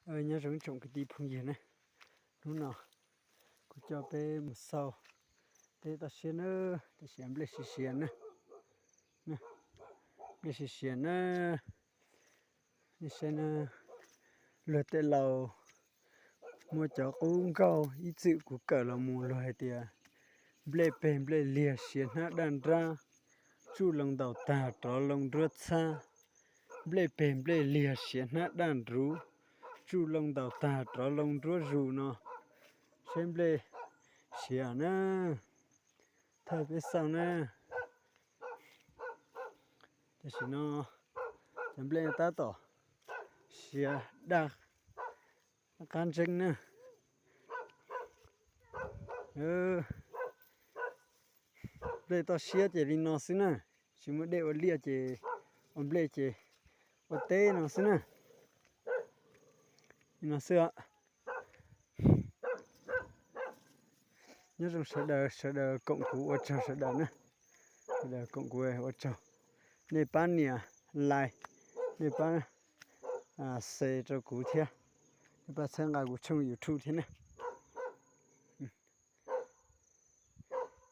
Nyob zoo ib tsoom kwv tij phooj ywg na, hnub no kuv coj peb mus xauj teb toj siab na, teb siab nplej siav siav na, nplej siav siav na. Nej saib na, luag tej laus muaj cov qub nkauj ib txwm kuv kawm los mus luag hais tias nplej peg nplej liag siav hnab daj nrab, tsuj loo ntaus tag rov loo nruab txhab. Nplej peg nplej liag siav hnab daj nruv, tsuj loo ntaus tag rov loo nruab zus no. Saib nplej siav na, thaij peb xauj na. Tam sim no cov nplej tab tom siav daj qab ntseeb na. Nplej toj siab ces li no xwb na, tsis muaj dej ua liaj ces ua nplej ces ua teb no xwb na. Li no xwb os. Nyob zoo sawv daws, sawv daws koom kuv ua tsaug sawv daws na. Sawv daws koom kuv ua tsaug. Nej pab nias like, nej pab share rau kuv thiab, nej pab txhawb nqa kuv tshooj YouTube thiab na.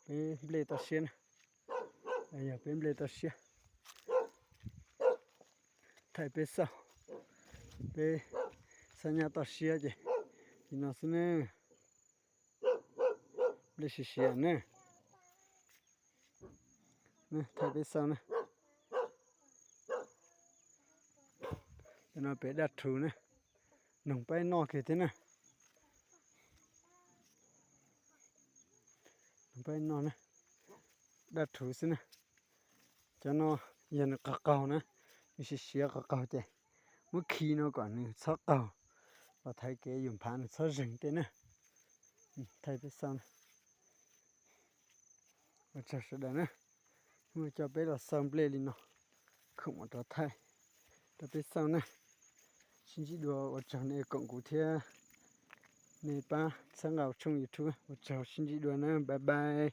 Peb nplej toj siab na, yog peb nplej toj siab. Thaij peb xauj, peb xab nyab toj siab ces li no xwb na. Nplej siav siav na. Thaij peb xauj na. Cov no pem daj rhuv na, noog pab noj kiag thiab na. Noog pab noj na, daj rhuv xwb na. Cov no yog nws qaug qaug na, nws siav siav qaug qaug ces muab khi no kom nws txhob qaug, los thaiv kev yus nphav nws txhob zeeg tej na. Thaij peb xauj na. Ua tsaug sawv daws na, coj peb los xauj nplej li no, khoom mam rov thaij rau peb xauj na. Sib ntsib dua, ua tsaug nej koom kuv thiab nej pab txhawb nqa tshooj YouTube, ua tsaug, sib ntsib dua na, bye bye.